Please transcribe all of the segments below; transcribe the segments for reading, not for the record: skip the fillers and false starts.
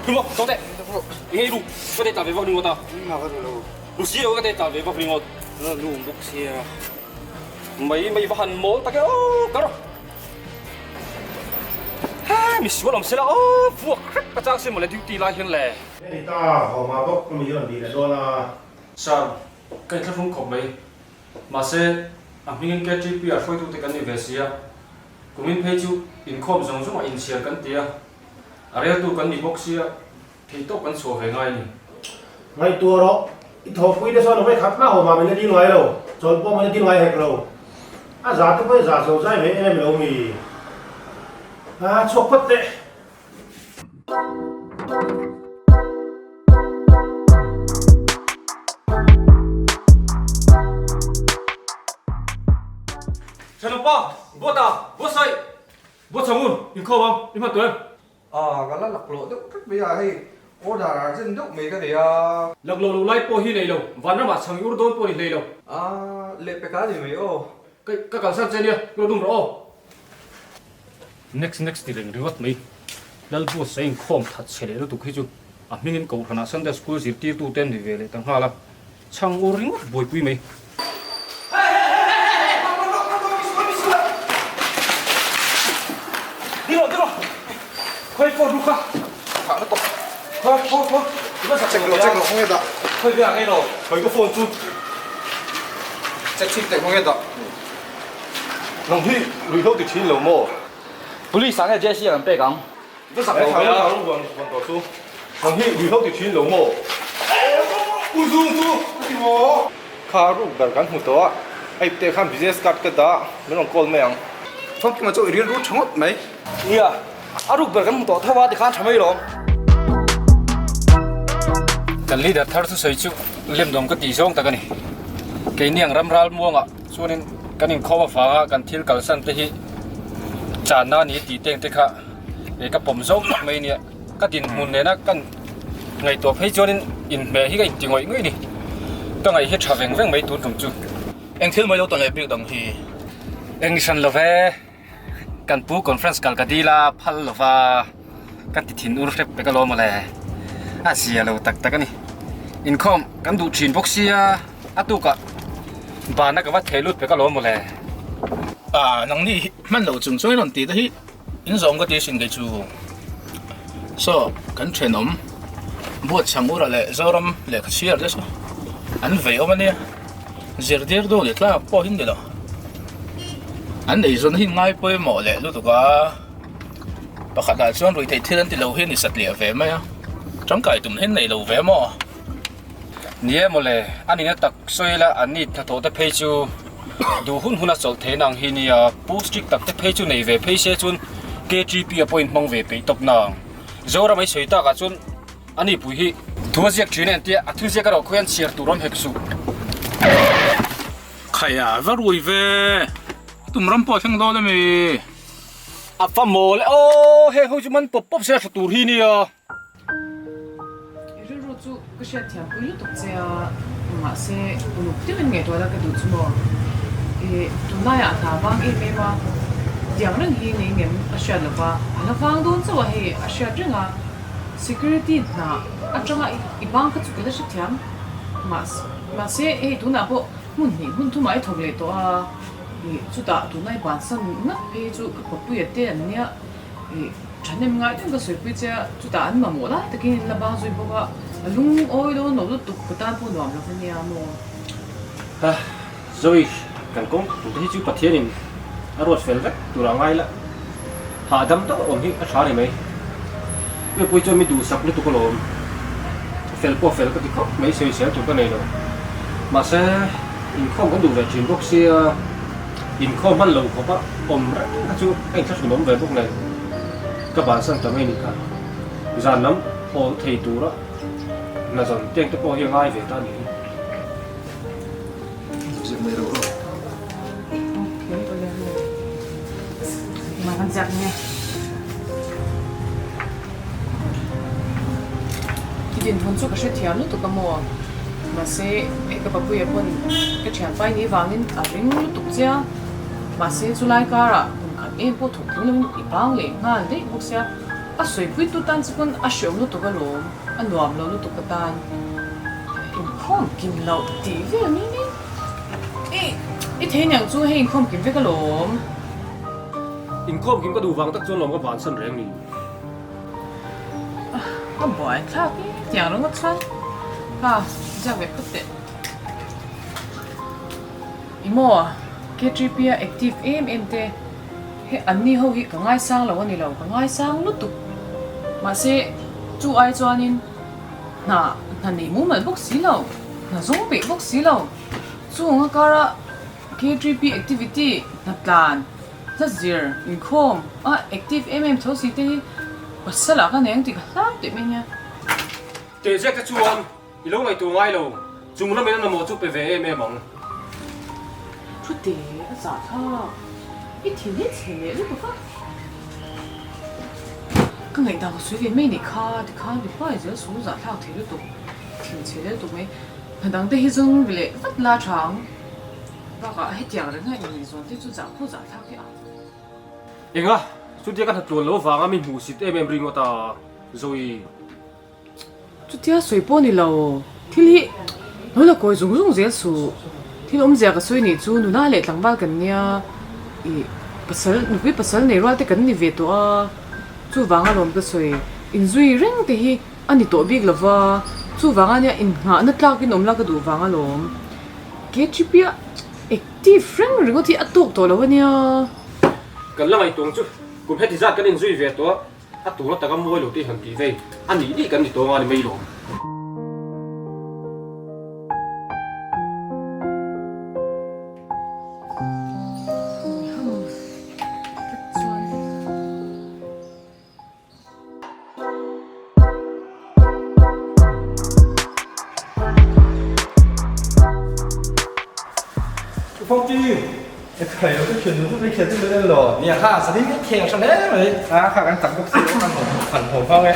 Hmu maw? Tawh teh. Enge i ru? Ka teh tah ve vak ringawt a. Ru si lo ka teh tah ve vak ringawt. Nu awm bawk sia. Mai mai va han mawl tak e aw ka rawh. He mi sual awm sela aw vuak hrep ka chang sin mawle duty lai hian le. Hemi ta hawma bawk ka mi rawn dil leh dawn a. Sir, ka inthlahrung khawp mai. Mahse, a hmingin KTP ah hruaitute kan ni ve sia. Kumin phei chu inkhawm zawng zawngah inchhiar kan ti a, a reltu kan ni bawk sia. Thei tawk kan chhuah ve ngai a ni. Ngaihtuah rawh, i thawhpui te chuan vawikhat hma ho mah min la dil ngai lo, chawlh pawh min la dil ngai hek lo. A za te pawh i za zo zai ve em em lo mi? A chhuak phawt teh. Thenawmpa, Buata, Buatsaih, Buatsangun, inkhawm ang, i hman tawh em? A, ka la laklawh deuh tlat mai a, hei order urgent deuh mai ka nei a. Laklawh loh lai pawh hi nei lo, vanramah chhang i ur dawn pawh ni hlei lo. A, lehpek a ni mai aw. Ka, ka kalsan che nia, ka lo dum rawh aw. Next next ti reng ringawt mai. Lalbus a inkhawm that chhe leh lutuk hi chu a hmingin Kohhranah Sunday School zirtirtute an ni ve leh ta nghal a, chhang ur ringawt buaipui mai. Police ah nge JC ah kan pek ang? Va zak lo ve a. Nang hi ruihhlo ti thin lo maw? U Zung chu ka ti maw? Kha ruk ber kan hmu tawh a, a ipte khan business card ka dah, min rawn call mai ang. Thawmkima chu i rilru tha ngawt mai. Nia, a ruk ber kan hmu tawh tho a tikhan tha mai lawm. Kan leader thar thusawi chu lemdawm ka tih zawng tak a ni. Keini ang ram ral muangah chuanin kan inkhawm avanga kan thil kalsan te hi channa a ni tih teng te kha ih ka pawm zawng tak mai a nia. Ka dinhmun nena kan ngaihtuah phei chuanin inhmeh hi ka inti ngawih ngawih a ni. Ka ngaih hi tha veng veng mai tun tum chu. Eng thil mai lo ta leh bik dang hi. Eng ni hran lo ve. Kan pu conference kal ka dil a, phal lo va ka ti thin ur hrep pek alawm mawle. A zia lo tak tak a ni. Inkhawm kan duh thin bawk sia, a tukah bana ka va thei lut pek alawm mawle. Ah, nangni hman lo chung chuan i rawn ti te hi in zawm ka ti asin kei chu. Saw, kan thenawm Buatchhang Ura leh Zoram lehkha chhiar te saw an vei awm a nia. Zirtir deuh leh tlak pawh hi ni lo. An eizawn hi ngai pawimawh leh lutuk a, pakhatah chuan ruihtheih thil an ti lo hi a ni satliah ve mai a, tangkai tum hian nei lo ve maw? Ni e mawle, a nihna tak sawi ila an ni hnathawh te phei chu duh hun huna chawlh theihna ang hi nia, pu strict tak te phei chu nei ve phei se chuan KTP a pawhin hmang ve peih tawp nang. Zoram ei sawi takah chuan A ni pui hi thu a ziak thin a entia a thu ziak erawh khawian chhiar tur awm hek suh. Khaia va rui ve, tum ram pawh a thleng dawn ami? A fa mawl e aw, heng ho chu man pawp pawp se a tha tur hi nia. I rilru chu ka hriat thiam pui lutuk che a, mahse uluk deuhin ngaihtuah la ka duh chu maw? I tunlaiah a hna vang em em a, tiang reng hi nei ngem a hriat lova, a la vang dawn chauh a hei a hriat reng a. Security hna atanga i bang kha chu ka la hrethiam. Mahse hei tunah pawh hmun hnih hmun thumah i thawk leh tawh a, ih chutah tuna i bansan ngat phei chu ka papuia te an nia, ih thahnem ngai deuhin ka sawipui che a, chutah an mamawh lai takin in la bang zui bawk a, a lungawi dawn lo lutuk ka tan pawh nuam lo va nia maw. Ha, Zoe, kan kawng tur te hi chu Pathianin a ruat fel vek tur a ngai la, hahdam deuh awm hi a tha ni mai. Mipui chuan mi duhsak lutuk alawm, fel pawh fel ka ti khawp mai sawisel tur ka nei lo. Mahse, inkhawm kan duh ve thin bawk sia, inkhawm hman lo khawpa awm reng kha chu a inthlahrun awm ve bawk nen ka bansan ta mai a nih kha. Zan lam haw thei tura hna zawn teng te pawh hi a ngai ve ta a nih hi. I dinhmun chu ka hrethiam lutuk a maw? Mahse hei ka papuia pawn ka thianpai ni vangin a ring lutuk che a, mahse chulai karah kum khat em pawh thawk tling lovin i bang leh nghal daih bawk sia. A sawipuitu tan chu pawn a hrehawm lutuk alawm, a nuam lo lutuk ka tan. Inkhawm kim loh tih vel mai mai. I i thei niang chu hei inkhawm kim vek alawm. Inkhawm kim ka duh vang tak chuan lawm ka bansan reng ni. A buai thlak e tiang ringawt chuan ha ziak ve phawt teh. I maw KTP a active em em te he an ni ho hi ka ngaisang lo a ni lo ka ngaisang lutuk mahse chu ai chuanin hna hna nei mumal bawk si lo hna zawng peih bawk si lo chung a kara KTP activity hna tlan Hla zir inkhawm a active em em tho si te hi pasal ah ka nei ang tih ka hlau teh mai nia. Teh zek te chuan i lo ngaihtuah ngai lo, chung lamin a namawh chu pe ve em em ang. Thu te a zah thlak, i thin hi chhe leh lutuk a. Ka ngaihdan ka sawi ve mai nih kha tikhan ti hluai zel suh zah thlak thei lutuk, thin chhe leh lutuk mai. Hna dang te hi zawng leh vat la tha ang. Bakah hetiang reng a inngaizawn te chu zah pawh zah thlak hi a. Enga, chutia ka hna tluan lo vanga mi hmuhsit em em ringawt a, Zoe. Chutia sawi pawh ni lo, thil hi lo la kawi zung zung zel suh. Thil awmzia ka sawi nih chu nula leh tlangval kan nia, ih pasal, nupui pasal nei rual te kan ni ve tawh a, chuvang alawm ka sawi, inzui reng te hi a ni tawh bik lova, chuvang ania innghahna tlakin awm la ka duh vang alawm. KGP a active reng ringawt hi a tawk tawh lo a nia. Kan la ngaihtuang chu kum heti zat kan inzui ve tawh a, a tuna taka mawi lo te han tih vei a nih nih kan ni tawng a ni mai lawm. Phong Chi Thầy nó cái chuyện nó rất thiệt rất lên rồi. Nia kha sa ding kheng tha hle mai. À kha kan chak bawk si kan han haw phang e.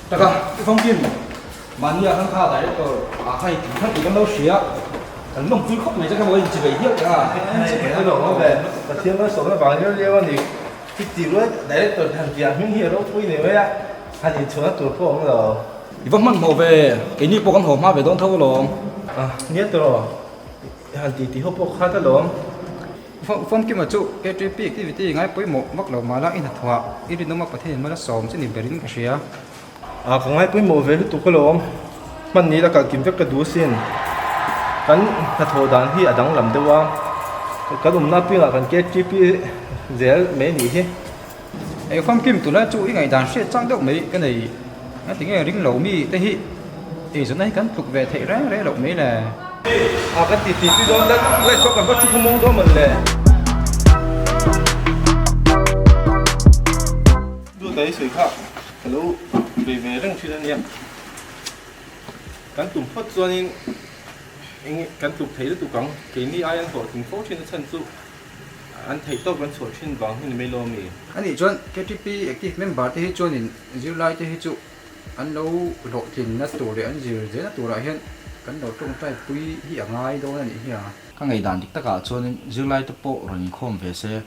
Taka Phong Kim mahnia khan kha director a kha hi tih khat tih kan lo hria. Kan lawmpui khawp mai che kha maw in chi ve hial ta. Chi ve lo ve. Pathian malsawmna vang liau liau a ni. Chuti ruai director han tih ah hming hi a ropui ni mai a, han inchhuahna tur pawh a awm lo. I va hmanhmawh ve, keini pawh kan haw hma ve dawn tho alawm. A, nia tawh, i han tih tih ho pawh khat alawm. Famkima chu KTP activity ngai pawimawh vak lo mahla i hnathawhah i rinawm a Pathian in mal a sawm che ni berin ka hria. A, ka ngai pawimawh ve lutuk alawm. Hman ni la kal kim vek ka duh asin. Kan hnathawh dan hi a danglam deuh a, kan awmna apiangah kan KTP zel mai anih hi. Ei famkim tunlai chu i ngaihdan hriat chang deuh mai ka nei. Engati nge ring lo mi te hi eizawnna hi kan tluk ve theih reng reng loh mai le. A kan ti ti tui dawn tlat, light saw kan va thu khawmawng dawn mawn le. Duh ta i sawi kha ka lo bei ve reng thin a nia. Kan tum phawt chuanin eng kan tluk thei lutuk ang. Keini ai an hlawhtling fo thin a chhan chu an theih tawk kan chhuah thin vang hi ni mai lo a mi. Anih chuan KTP active member te hi chuanin zirlai te hi chu an lo hlawhtlinna tur leh an zir zelna turah hian kan lo tawngtai pui hi a ngai dawn a nih hi a. Ka ngaihdan dik takah chuanin zirlai te pawh rawn inkhawm ve se,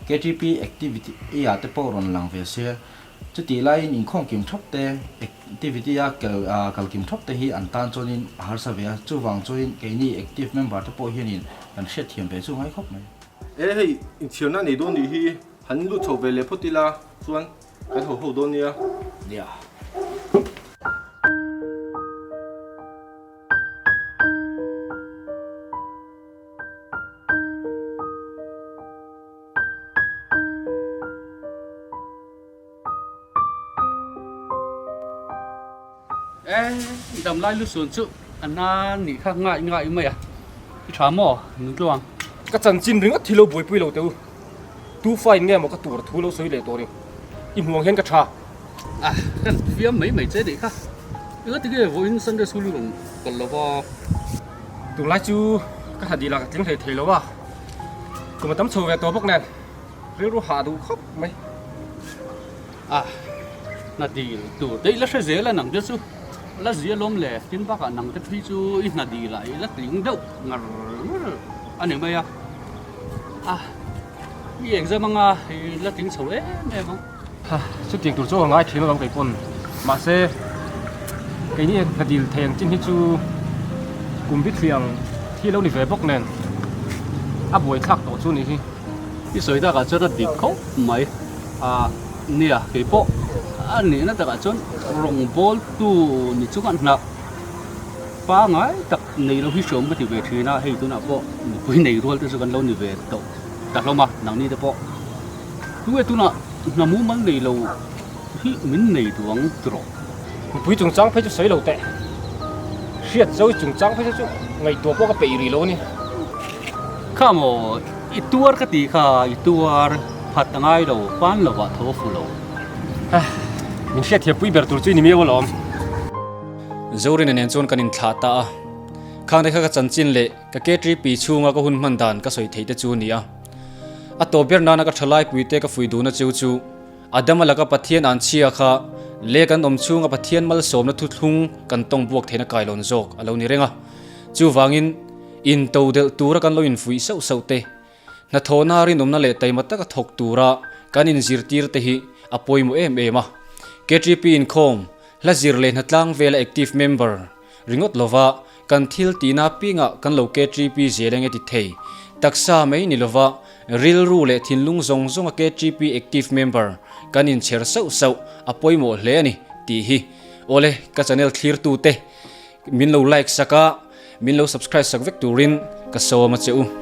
KTP activity ah te pawh rawn lang ve se, chutih laiin inkhawm kim thap te, activity a kel kal kim thap te hi an tan chuanin a harsa ve a, chuvang chuanin keini active member te pawh hianin kan hriatthiam ve chu ngai khawp mai. E hei, inchhirna nei dawn nih hi han lut chho ve leh phawt ila chuan Kan ho ho dawn nia. Nia. E, i dam lai lu sun chu a na nih kha ngai ngai mai a. I tha maw Nutluang? Ka chanchin ringawt hi lo buaipui lo teh u. Tu fa in nge maw ka tur thu lo sawi leh tawh ni. I hmuh ang hian ka tha. A, kan fiam mai mai che nih kha. Enga ti nge vawiin Sunday school i rawn kal lo va? Tunlai chu ka hla dil ah ka tling hlei thei lo a, kum a tam chho ve tawh bawk nen rilru hah duh khawp mai. A, hna dil tur te i la hre zel a nang te chu la zia lawm le, tin bakah nang te phei chu i hna dil ah i la tling deuh ngar ngar a ni mai a. A, i exam anga i la tling chho em em ang. Chutiang tur chu ka ngai thin alawm kei pawn. Mahse, keini hna dil thei ang chin hi chu kum bi thli ang hi lo ni ve bawk nen a buaithlak tawh chu nih hi. I sawi takah chuan a dik khawp mai. A nia, kei pawh a nihna takah chuan rawngbawltu ni chunga hna pangai tak nei lo hi hriawm ka ti ve thin a, hei tunah pawh nupui nei rual te chu kan lo ni ve tawh ta hlawm a, nangni te pawh. Tunge tunah hna mumal nei lo hi min nei duh ang tiraw? Nupui chungchang phei chu sawi lo teh. Hriat zo i chungchang phei chu ngaihtuah pawh ka peih rih lo a ni. Kha maw, i tuar ka tih kha i tuar phat a ngai lo, pan lovah tho a fu lo. Min hriatthiam pui ber tur chu i ni miau alawm. Zorina nen chuan kan inthlah ta a, khang te kha ka chanchin leh ka KTP chhunga ka hun hman dan ka sawi theih te chu a ni a. A tawp ber nana ka thalai puite ka fui duhna cheu chu Adama laka Pathian an chhia kha leh kan awm chhunga Pathian malsawmna thuthlung kan tawng buak theihna kailawn zawk a lo ni reng a. Chuvangin, intodelh tura kan lo infuih sauh sauh te, hnathawhna rinawmna leh taima taka thawk tura kan inzirtir te hi a pawimawh em em a. KTP inkhawm, hla zir leh hnatlang vela active member ringawt lova Kan thil tihna pingah kan lo KTP zel eng e ti thei. Taksa mai ni lova rilru leh thinlung zawng zawnga KTP active member kan inchher sauh sauh a pawimawh hle a ni tih hi. Awle ka channel thlirtute min lo like sak a, min lo subscribe sak vek turin ka sawm a che u.